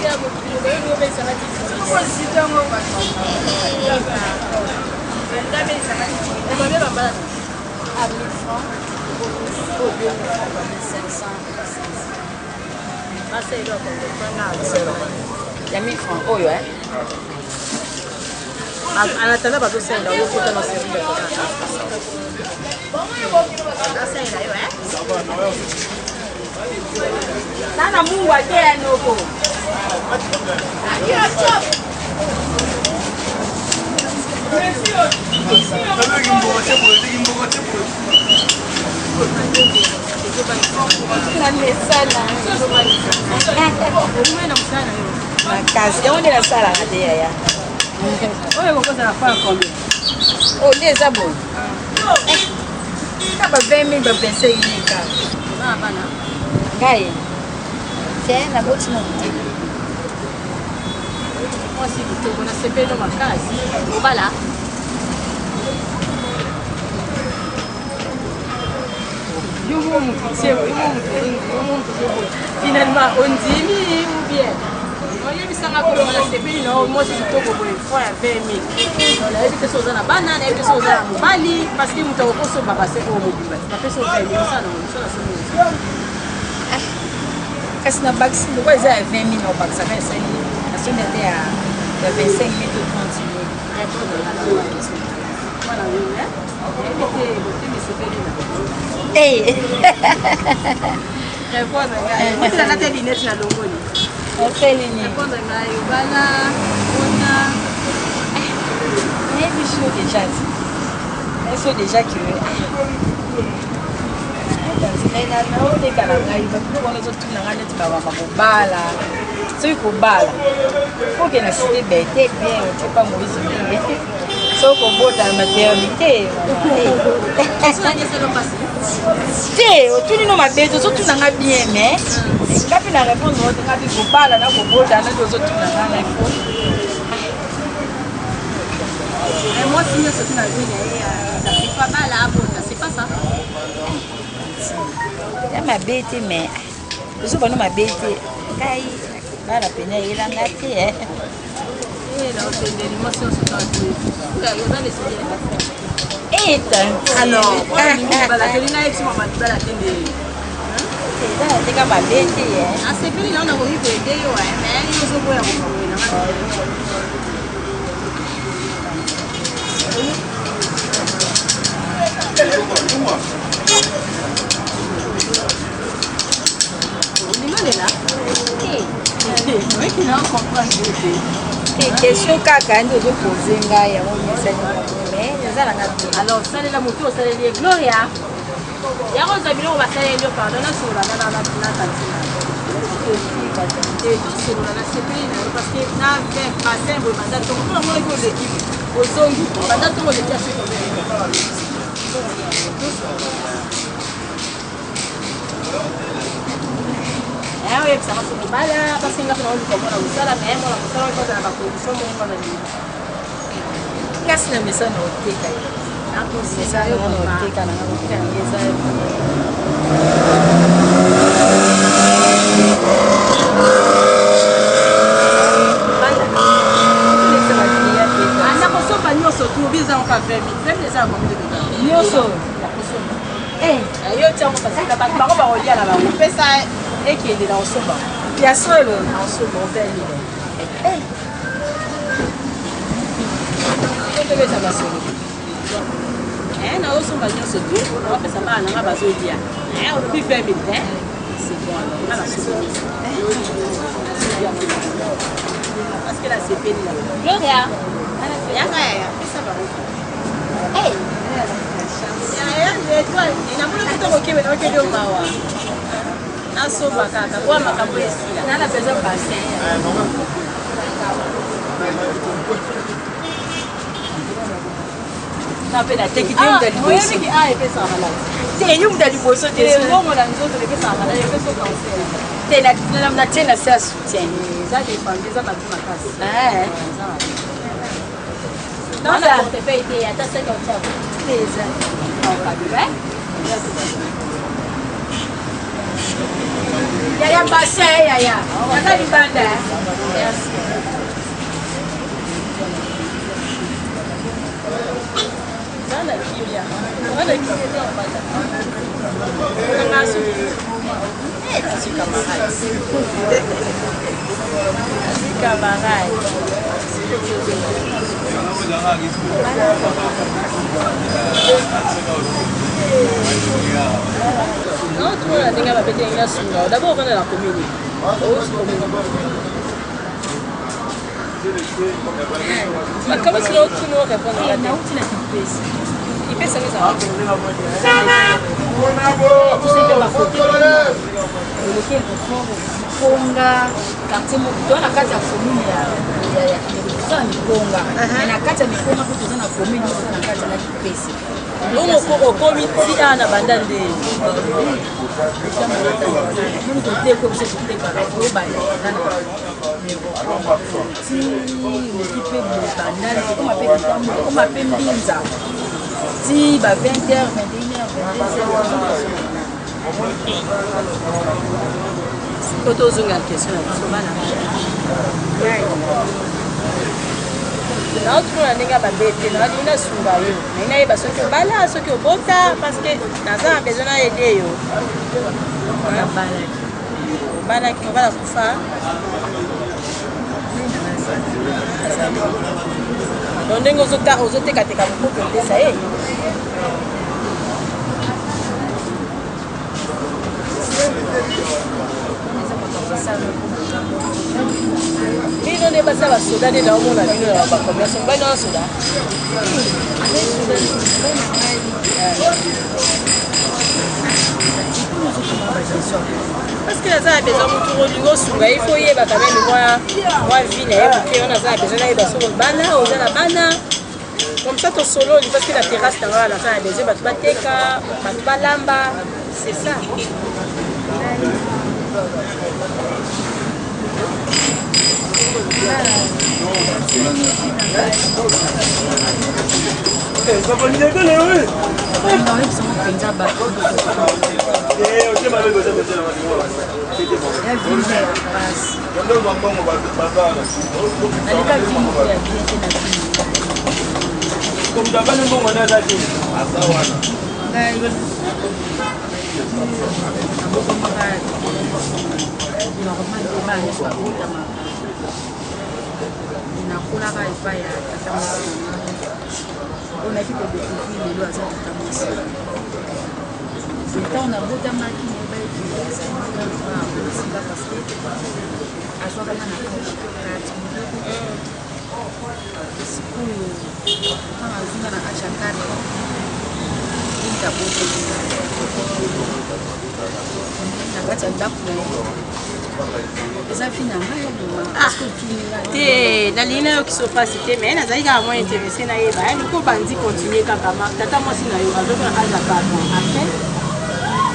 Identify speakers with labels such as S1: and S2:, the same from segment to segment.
S1: À 1000 francs, au 2000 francs, 1500, 500. Ya 1000 francs oyo eh.
S2: En attendant bazosalela yo kota na service ya basalela yo eh.
S1: Sana Mungu ateya noko. Makasi yango nde nasalaka te yaya.
S2: Oyo ekokozala fois ya combien?
S1: Oyo nde eza boye. Ka ba 20 000 ba 25 000 kaka.
S2: Oza na bana?
S1: Ngai te, naboti nanu te.
S2: Mwasi kitoko, nasepeli no makasi. Obala? Yo moko motu tie, yo moko motu olingi, yo moko motu ozoboya. Finalement ondimi ou bien? Oyebisanga koloba nasepeli na yo mwasi kitoko boye fois ya 20 000. Nayebi te soki oza na bana, nayebi te soki oza na mobali, parce que moto akokosomba base oyo mobimba te. Bapesi yo 20 000, osala nango mosala soki oza.
S1: Kasi na bakisi lokola eza ya 20 000 na obakisaka esali nasombi ata ya 25 000 to 30 000.
S2: Répondre na la question. Mwana yo, hein? Nayebi te motema esepeli na.
S1: Eh.
S2: Répondre ngai. Motela nata lunette na longoli.
S1: Osali nini?
S2: Répondre ngai obala ona.
S1: Nayebi so déjà ti. Nayebi so déjà que naoteka na ngai babiloko wana ozotuna ngai neti babamba kobala soki kobala oke na cité bete bien otie pa moïse mbele soki kobota na maternité te otuni no mabe te ozotuna nga bien mais nga mpe na répondre ote nga mpe kobala na kobota nde ozotuna nga na ifo.
S2: Mwasi nyonso tuna vie na ye sacrifice abala abota, c'est pas ça?
S1: Ya mabe te, mais ozoba no mabe te, ngai bala pene eyelanga te. Eza mabe te.
S2: Asepeli nao, nakoki koede yo, mais yo ozoboya kokamwela. Olingolela oyeki na comprendre te.
S1: Question kaka nde ozopose ngai yango esali, mais eza nanga bien.
S2: Alors salela motu osaleli ye gloria yango, ozwa biloko basaleli yo. Pardon, nasolola na tantine te, tosolola. Nasepeli na yo parce que na bassin boye banda ntongo mpo namonaki oleki, ozongi banda ntongo, oleki asuki. Oyebisaka so kobala parce que nga mpe naoluka mwana mosala, mais mwana mosala oyo kozala bacondition moko nga nalingi.
S1: Kasi na mesana oteka ye, mesana oteka nanga, koteka nanga eza.
S2: Nakosomba nyonso tu obi eza nka 20 000. 20 000 eza ya combien de dollars?
S1: Nyonso.
S2: Nakosomba yo tiango parce que bato bango bakolia na bango, pesa ekende na kosomba.
S1: Ya solo?
S2: Na kosomba 20 000. Tobeta masolo, nazosomba nyonso tu, napesa bana nanga bazolia. Olobi 20 000 te, c'est bon. Alors nga nasomba parce que nasepeli na Gloria. Yaka yaya, pesa bango. Namoni kitoko, okebe na okende mawa, nasomba kaka kwa makambo esila.
S1: Nana besoin bassin. Na mpe nateki te, yo mutu ya liboso.
S2: Oyebiki a epesaka maladi.
S1: Te, yo mutu ya liboso te.
S2: Mbongo na nzoto epesaka maladi, epesa cancer.
S1: Te, natie na se ya soutien.
S2: Eza defendu, eza mabe makasi. Wana portefeuille te, ata 50.
S1: Te, eza.
S2: Te.
S1: Yaya bassin yaya. Naza libanda. Merci. Camarade. Naotumona ndenge babeteli nga sunga d'abord ovanda na commune makambo sila otuni o répondre nga te
S2: nauti na kipesi
S1: kipesi yango ezalaka
S2: oleki aéroport konga quartier moko toza na kati ya commune ya toza na mikonga mais na kati ya mikonga mpe toza na commune moko na kati ya kipesi
S1: bongo okomi ti awa na banda nde
S2: moni koteka biso totekaka tobanda ti oleki mpe bobandali tokoma mpe kitambo tokoma mpe mbinza ti ba 20 heures 21 heures 22 heures.
S1: Po tozongela question na biso bana, naotumona ndenge ya mabe te, nalingi nasunga yo, nalingi nayeba soki obala, soki obota, parce que naza na besoin na aide yo.
S2: Nabalaki.
S1: Obalaki, mobala kufa? Donc ndenge ozotekateka mokoki opesa ye. Bino nde basi ya basoda nde naomona bino na bacommerce, mobali wana soda. Parce que naza na besoin, motu olingi osunga, il faut oyeba quand même mwa vie na ye moke wana. Aza na besoin nayeba soki bana, oza na bana, comme ça tosololi, parce que na terrasse na nga naza na besoin bato bateka, bato balamba, c'est ça.
S2: Nayebisango mpenza bato ya vie ya pasi, naleka vie moko ya bien te na vie ngai. Nabokomaka normal te, bana nyonso babotamaka. Nakolaka epai ya tata mwasi na ngai oyo nayaki kodécouvrir lelo aza tata mwasi. Ntango nabotamaki, nayebaki azali akosinga parce que azwaka nga na âge ya 4. Sikoyo ntango azwi nga na âge ya 4 ans, aboteli na kati ya ndako na ye. Eza vie na ngai mama, parce que otuni ngai.
S1: Te, nalingi nayokiso mpasi te, mais nazali kaka mwa intéressé nayeba. Luko bandi continue kaka ma tata mwasi na yo azwaki na âge ya 4 ans, après?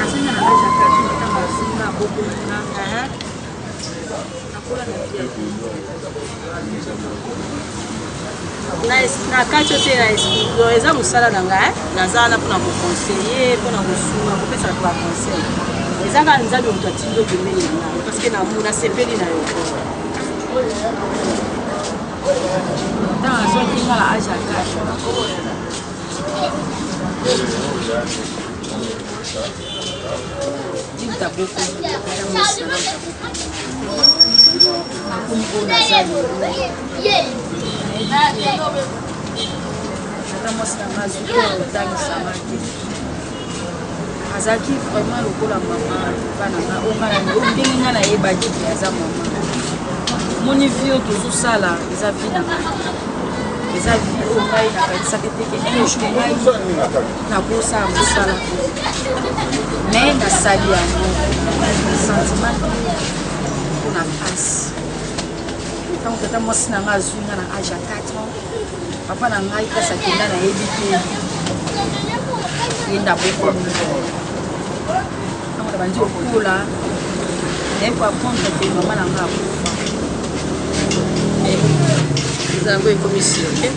S2: Azwi nga na âge ya 4 ans. Ntango azwi nga, abokoli nga, nakola na vie ya bien.
S1: Na kati oyo te, na esprit eza mosala na ngai, naza wana mpona koconseiller, mpona kosunga, kopesa bato baconseil. Eza kaka Nzambe moto atindi yo pembeni na ngai, parce que nasepeli na yo.
S2: Ntango azwaki nga na âge ya 4 ans, libuta bokoli tata mwasi na nga, nakomi oyo naza lelo. Tata mwasi na nga azwi oyo otangisanga te, azalaki vraiment lokola mama bana nga oyo nga na oyo ndenge nga nayebaki ke aza mama. Moni vie oyo tozosala eza vie na ngai, eza vie oyo ngai nakanisaki te ke un jour ngai nakosala mosala oyo, mais nasali yango sentiment te mpona mpasi. Ntango tata mwasi na ngai azwi nga na âge ya 4 ans, papa na ngai place akenda nayebi te, ye nde abokoli. Ntango na bandi kokola, naye koapprendre ke mama na ngai akufa.
S1: Eza yango ekomi sérieux,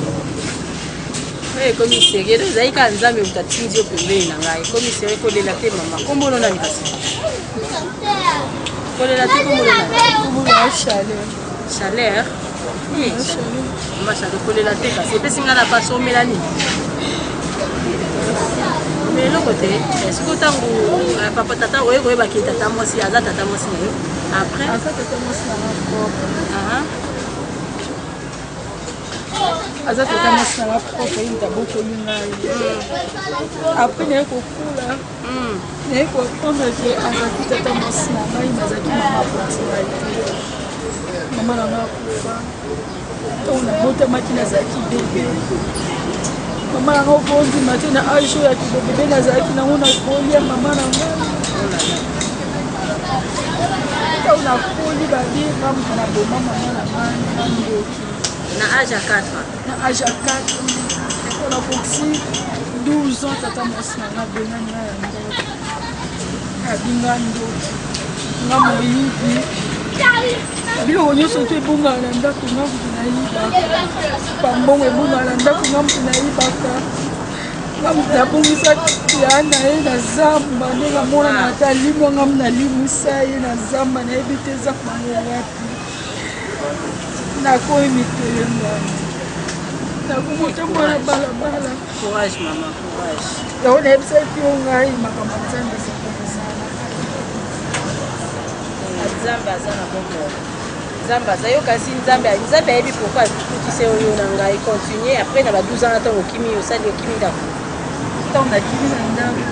S1: oyo ekomi sérieux. Ezali kaka Nzambe moto atindi yo pembeni na ngai, ekomi sérieux. Kolela te mama. Kombono nani kasi?
S2: Kolela te komona.
S3: Komona chaleur.
S2: Chaleur. Mama chaleur kolela te kasi epesi ngai na pasi omela nini? Mais eloko te sikoyo ntango eh, papa tata oye koyeba ke tata mwasi aza tata mwasi na yo après
S3: aza tata mwasi na nga propre aza tata mwasi na nga propre ye moto abokoli ngai après naye kokola naye koapprendre ke azalaki tata mwasi na ngai me azalaki mama aboti ngai te mama na ngai akufa ntango nabotamaki nazalaki bebe mama na ngai okondima te na age oyo ya kibobebe nazalaki nango nakolia mama na ngai ntango nakoli babi nga moto naboma mama na ngai na ndoki
S2: na age ya 4 ans
S3: na age ya 4 ans nakokisi 12 ans tata mwasi na ngai abengani ngai ya ndako abinga ndoki nga moyibi biloko nyonso to ebongaka na ndako nga moto nayibaka bambongo ebongaka na ndako nga moto nayibaka nga moto nabongisa ya na ye na zamba ndenge amonana ata limwa nga moto nalimwisa ye na zamba nayebi te zamba yango wapi nakomi mitelemba nakomotambola na balabala
S2: Courage maman, courage.
S3: Yango nayebisaki yo ngai makambo ya Nzambe esepelisaka.
S2: Nzambe aza na bomoi. Nzambe aza yo kasi Nzambe Nzambe ayebi pourquoi akutisi yo na ngai continuer après na ba 12 ans ntango okimi osali okimi ndako.
S3: Ntango nakimi na ndako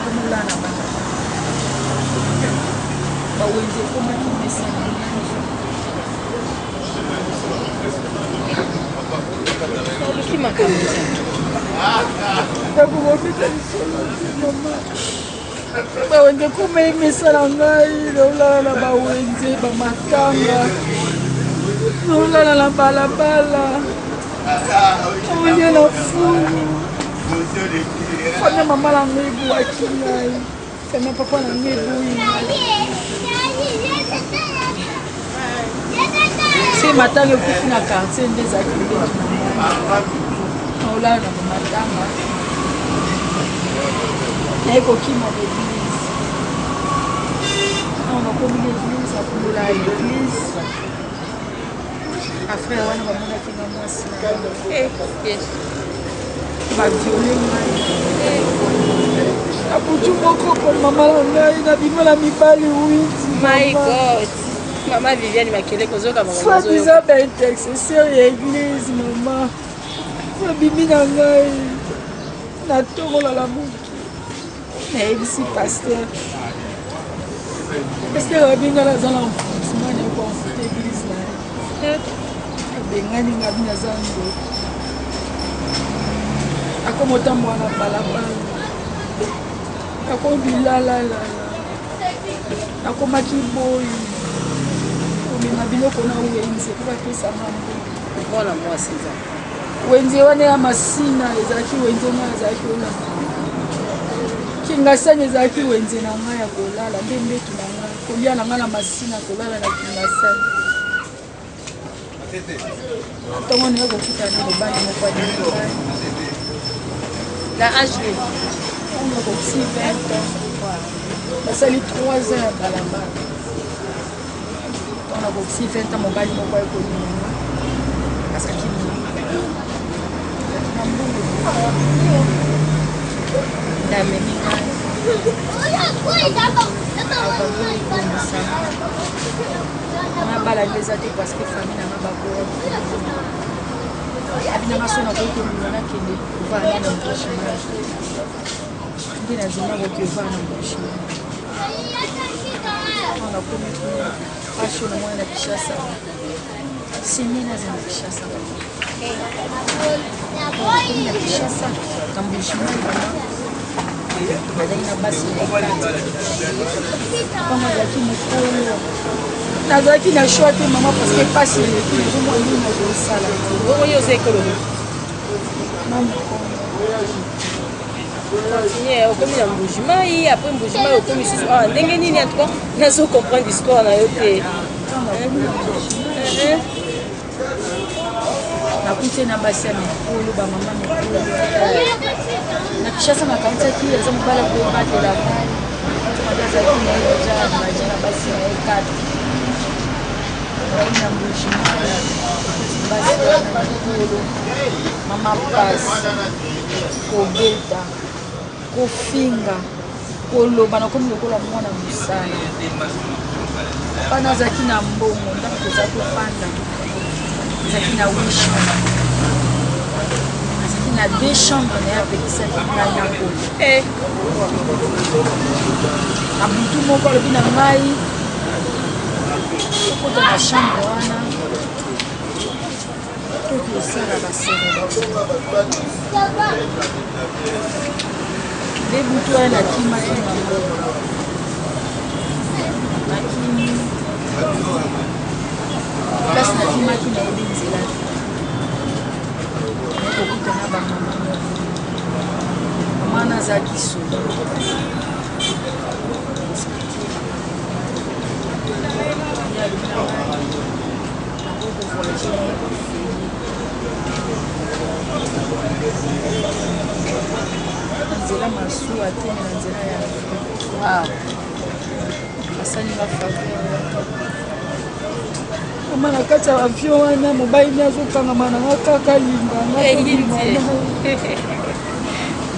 S3: komolala na bana bawenze ekomaki mesana.
S2: Oluki makambo nzambe.
S3: Nakobeta lisolo te mama. Bawenze koma emesa na ngai naolala na bawenze bamatanga naolala na balabala olia na fulu fana mama na ngai ebwaki ngai Femme papa na ngai eboyi ngai. Se matanga ekufi na quartier nde ezalaki mbetu na ngai. Naolala na bamatanga. Naye kokima na eglise. Ntango nakomi na eglise, nakombola ya eglise. Afrère wana bamonaki nga mwasi na
S2: eh, Yesu.
S3: Baviole ngai. Na butu moko mpo mama na ngai nabima na mibali witi.
S2: My God. Mama Viviane Makele kozoka mama.
S3: Soit disant ba intercesseur ya église mama. Babimi na ngai. Na tongo nalamuki. Nayebisi pasteur. Pasteur abi ngai naza na envoûtement naye ko envoûte église na ye. Abengani ngai abi naza ndoki. Akoma otambola na balabala. Nakomi bilalalala. Nakomaki boyi. Komema biloko na wenze mpo bapesa nga mbongo.
S2: Mwana mwasi nzambe.
S3: Wenze wana ya masina ezalaki wenze ngai nazalaki olala. Kingasani ezalaki wenze na ngai ya kolala nde mbetu na ngai kolia na ngai na masina kolala na kingasani. Ntongo naye kokutana na mobali moko alingi ngai.
S2: Na age nini?
S3: Ntango nakokisi 20 ans. Nasali 3 ans ya balabala. Ntango nakokisi 20 ans mobali moko aye kolinga nga. Azalaki na mbongo nde amemi ngai abandoni kobongisa nabala nde eza te parce que famille na nga baboya abinanga so nakoki kolinga nakende kovanda na mbushimai nde nazima koki ovanda na mbushimai nakomi kuna pasho na mwana na Kinshasa semi naza na Kinshasa nakomi na Kinshasa na Mbujimayi mama nazali na basi na papa azalaki mokolo nazalaki na choix te mama parce que pasi eleki nazomona nini nazosala
S2: bongo yo oza ekolo nini
S3: na mokongo
S2: continue okomi na Mbujimayi après Mbujimayi okomi susu awa ndenge nini en tout cas nazo comprendre histoire na yo te
S3: nakuti na basi ya mikolo bamama mikolo na Kinshasa nakanisaki aza mobali akobatela ngai azalaki na ye deja engage na
S1: basi na ye 4 na Mbujimayi basi wana mikolo mama pasi kobeta kofinga koloba nakomi lokola mwana mosala wana azalaki na mbongo ndako toza kofanda azalaki na huit chambre azalaki na deux chambre na ye apekisaki ngai na kolo eh. na butu moko alobi na ngai tokota na chambre wana tokosala baseremoni nde butu wana nakimaki mama nakimi place nakimaki nayebi nzela te kokutana bamama moko mama wana azalaki solo nzela masuwa te na nzela ya wow. asali nga faveur mama na kati ya avion wana mobali nde azokangama na nga kaka linga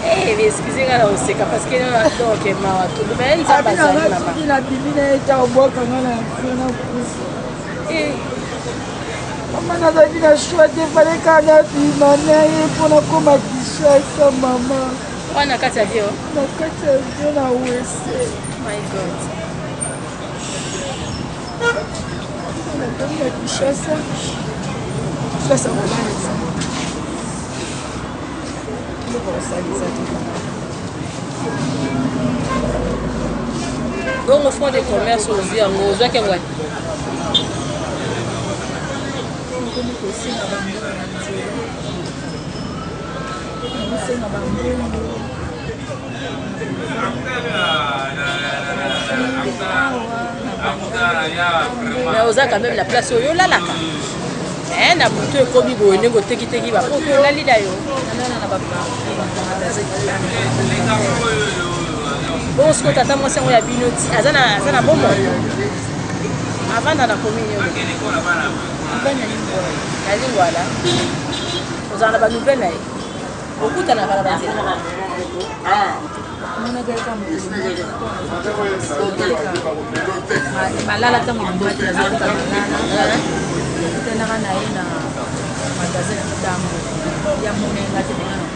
S2: eh, excuse nga na oseka parce que donc mawa toloba ye nzambe azali mama
S3: soki nabimi na ye ta obwaka nga na avion nakufa
S2: eh.
S3: mama nazalaki na choix te fale kaka nabima na ye mpo nakoma kinshasa mama
S2: wana na kati ya avion
S3: na kati ya avion na wese
S2: my god
S3: nakomi na kinshasa place ya kobala eza eloko kosala eza te.
S2: Bongo fond de commerce ozwi yango ozwaki yango wapi?
S3: Nakomi kosenga bambongo na nzela, nakosenga bambongo
S2: Mais oza quand même na place oyo olalaka eh, na butu ekomi boye ndenge otekiteki bapoto olali na yo bongo sikoyo tata mwasi yango ya bino ti aza na bomoi avanda na commune oyo na lingwala ozala na banouvelle na ye okutanaka na banzela
S1: Malala ntango ebimaki nazoteka malala okutanaka na ye na magasin ya kitambo ya monene nga te ndenge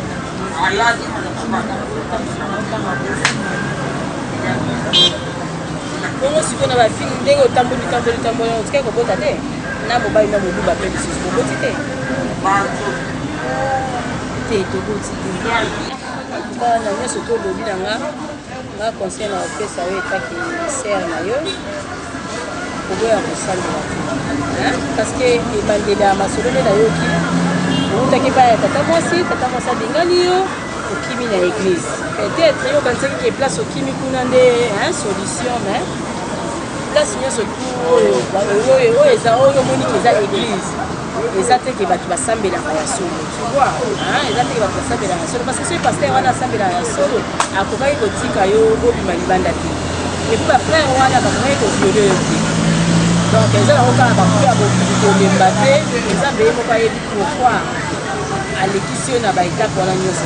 S2: bongo sikoyo na bafilme ndenge otamboli tamboli tamboli otikaki kobota te na mobali na moluba mpe lisusu boboti te
S1: te toboti te
S2: Antuka na nyonso to olobi na nga, nga conseil na kopesa yo etaki sœur na yo koboya kosambela te hein? Parce que ebandeli ya masolo nde nayoki owutaki epai ya tata mwasi, tata mwasi abengani yo okimi na église peut-être yo okanisaki ke place okimi kuna nde hein, solution mais place nyonso tu oyo oyo eza oyo omoni ke eza église eza te ke bato basambelaka ya solo tu vois hein? eza te ke bato basambelaka ya solo parce que soki pasteur wana asambelaka ya solo akokaki kotika yo obima libanda te epuis bafrère wana bakokaki koviole yo te donc eza nango kaka bakupe ya mokili kolemba te nzambe ye moko ayebi pourquoi alekisi yo na baetape wana nyonso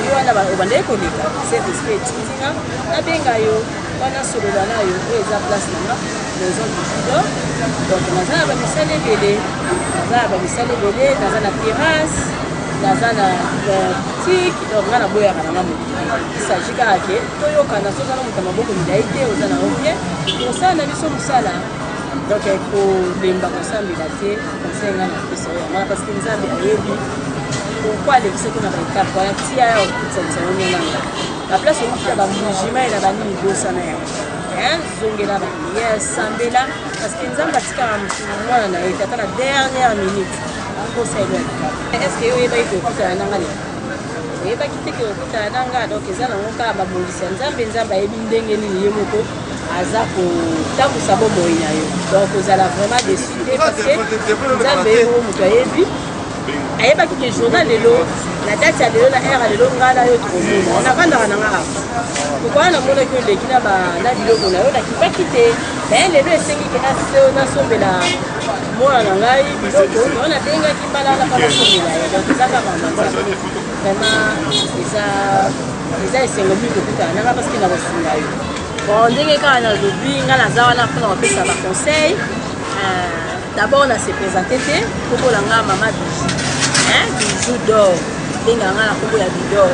S2: yo wana obandaki koleka saint esprit etindi nga nabenga yo wana solola na yo oyo eza place na nga maison du judo donc naza na bamisala ebele naza na bamisala ebele naza na terrasse naza na boutique donc nga naboyaka na nga motu il s'agit kaka ke toyokana soki oza na moto ya maboko milai te oza na yo bien tosala na biso mosala donc kolemba kosambela te conseil nga napesa yo yango wana parce que nzambe ayebi pourquoi alekisaki na baetape wana tia ya kokutanisa yo nanga ba place okuti ya ba mbujimai na banini bosana yango zongela ba prière sambela parce que nzambe atikaka motu mwana na ye tata na dernière minute akosa elo ya likabo est ce que yo oyebaki kokutana nanga lelo oyebaki te ke okutana nanga donc eza nango kaka babongisi ya nzambe nzambe ayebi ndenge nini ye moko aza kotambusa bomoi na yo donc kozala vraiment déçu te parce que nzambe ye moko moto ayebi. Ayebaki ke journal lelo na date ya lelo na heure ya lelo ngai na yo tokomona. Navandaka na nga awa. Pourquoi namonaki oleki na ba na biloko na yo nakipaki te. Mais lelo esengi ke nasombela mwana na ngai biloko yango nabengaki mbala wana mpo nasombela ye. Donc eza kaka na Nzambe. Vraiment eza eza esengo mingi kokutana na nga parce que nakosunga yo. Bon ndenge kaka nalobi nga naza wana mpona kopesa ba conseil. Euh, d'abord na se présenter te kombo na nga mama Bijou. Hein, Bijou d'or. Benga nga na kombo ya Bidor.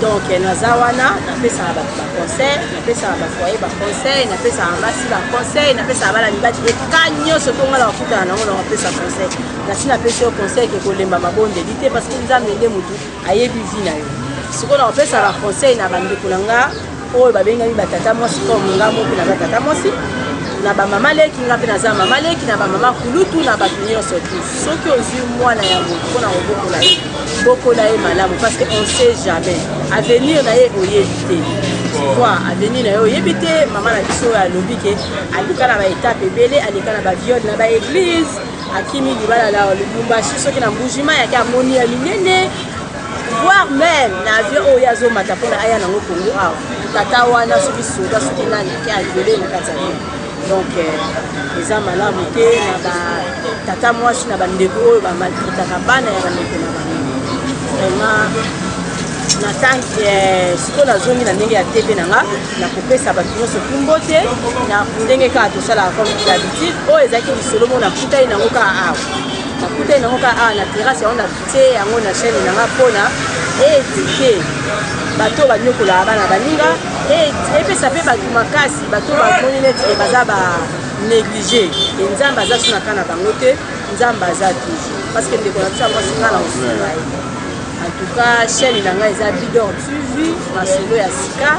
S2: Donc naza wana napesaka bato ba conseil, napesaka ba foyer ba conseil, napesaka basi ba conseil, napesaka bana mibali eka nyonso to nga na kokutana nango na kopesa conseil. Nasi napesi yo conseil ke kolemba mabondeli te parce que Nzambe nde motu ayebi vie na yo. Sikoyo na kopesa ba conseil na bandeko na nga oyo babengami ba tata mwasi comme nga moko naza tata mwasi na ba mama leki nga mpe naza mama leki na ba mama kulutu na bato nyonso tu. Soki ozwi mwana ya moto mpona kobokola ye, bokola ye malamu parce que on sait jamais avenir na ye oyebi te. Tu vois, avenir na ye oyebi te. Mama na biso oyo alobi ke aleka na ba étape ebele, aleka na ba viol na ba église, akimi libala na Lubumbashi soki na Mbuji-Mayi ake amoni ya minene, voire même na avion oyo azomata mpona aya nango Congo awa, tata wana soki soda soki nani ake aviole na kati ya avion. Donc eza malamu te na ba tata mwasi na bandeko oyo ba maltraitaka bana ya bandeko na bango. Vraiment na tanki sikoyo nazongi na ndenge ya TV na nga nakopesa bato nyonso mbote na ndenge kaka tosalaka comme d'habitude. Oyo ezalaki lisolo moko nakutani nango kaka awa, nakutani nango kaka awa na terrasse yango, natie yango na chaîne na nga mpona éduquer bato banyokolaka bana baninga, epesa mpe bato makasi, bato bamoni neti ke baza ba négligé e Nzambe aza so na ka na bango te. Nzambe aza toujours parce que ndeko na biso ya mwasi nga na kosunga ye. En tout cas chaîne na ngai eza Bidor TV, masolo ya sika.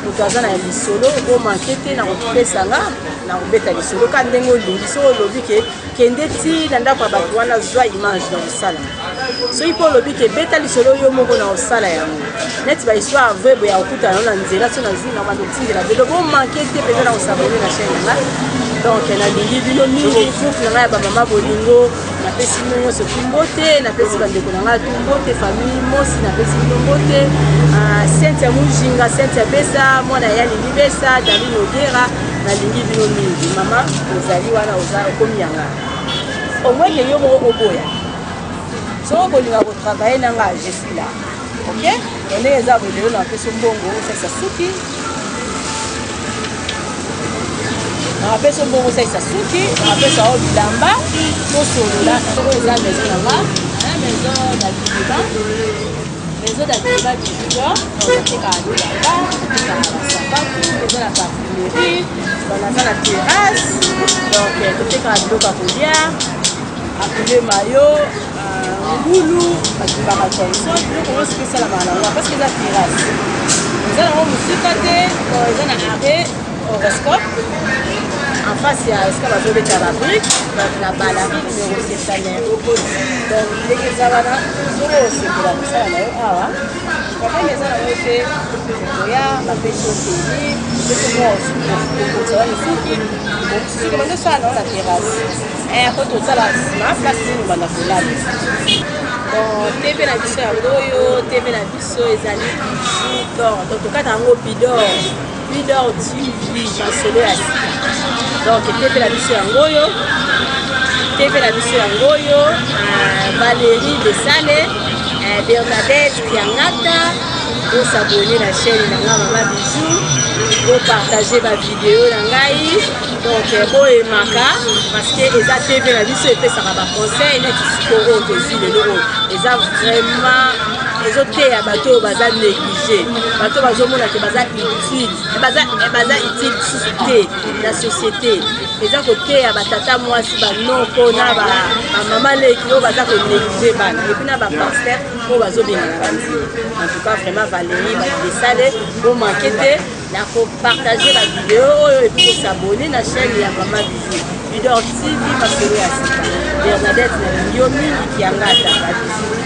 S2: Moto aza na lisolo omanke te na kopesa nga na kobeta lisolo ka ndenge olingi. Soki olobi ke kende ti na ndako ya bato wana zwa image na kosala, soki mpe olobi ke beta lisolo yo moko na kosala yango neti ba histoire vraie boye ya kokutana na nzela, so nazwi na bando kotindela bino bomanke te mpenza na kosabone na chaîne na ngai. Donc nalingi bino mingi, groupe na ngai ya bamama bolingo, napesi bino nyonso tu mbote, napesi bandeko na ngai tu mbote, famille Mosi napesi bino mbote, Cynthia Mujinga, Cynthia Besa, mwana ya Lingi Besa, Darine Ogera, nalingi bino mingi. Mama ozali wana, oza okomi yanga au moins ke yo moko oboya soki okolinga kotravaille na nga, je suis là. Ok, ndenge eza boye lelo napesi mbongo osalisa suki, napesi mbongo osalisa suki, napesa yo bilamba tosolola. Oyo eza maison na nga, maison d'habillement, maison d'habillement Bijou d'or. Natekaka bilamba, natekaka basapatu, eza na parfumerie, naza na terrasse. Donc totekaka biloko ya kolia, apele mayo, ngulu, batumbaka thomson, biloko nyonso mpe esalamaka nango parce que eza terrasse, eza nango mosika te, eza na arrêt horoscope en face ya esika bazobeta babrique na balari numéro 79. Donc ndenge eza wana, soki osepela kosala na yo awa, problème eza nango te. Oya bapesi yo peli, bapesi yo okotisa wana esuki soki bando osala nango na terrasse po tosala nsima place nini obanda kolala. Bon, TV na biso yango oyo, TV na biso ezali Bijou d'or, donc tokata yango Bidor, Bidor TV, masolo ya sika. Donc TV na biso yango oyo, TV na biso yango oyo, Valérie Besale, Bernadette Kiangata, bosabone na chaîne na nga Mama Bijou, bopartage ba vidéo na ngai. Donc boyemaka parce que eza TV na biso epesaka ba conseil neti sikoyo oyo tozwi lelo oyo eza vraiment ezoteya bato oyo baza négligé, bato bazomona ke baza utile, baza utile lisusu te na société. Eza koteya batata mwasi, banoko na bamama leki oyo baza konéglige bana, et puis na bapasteur oyo bazobengana bandimi. En tout cas vraiment Valérie Besale, bomanke te na kopartage ba vidéo oyo et puis kosabone na chaîne ya Mama Bijou, Bidor TV, masolo ya sika. Bernadette, nalingi yo mingi, Kiangata, babisous.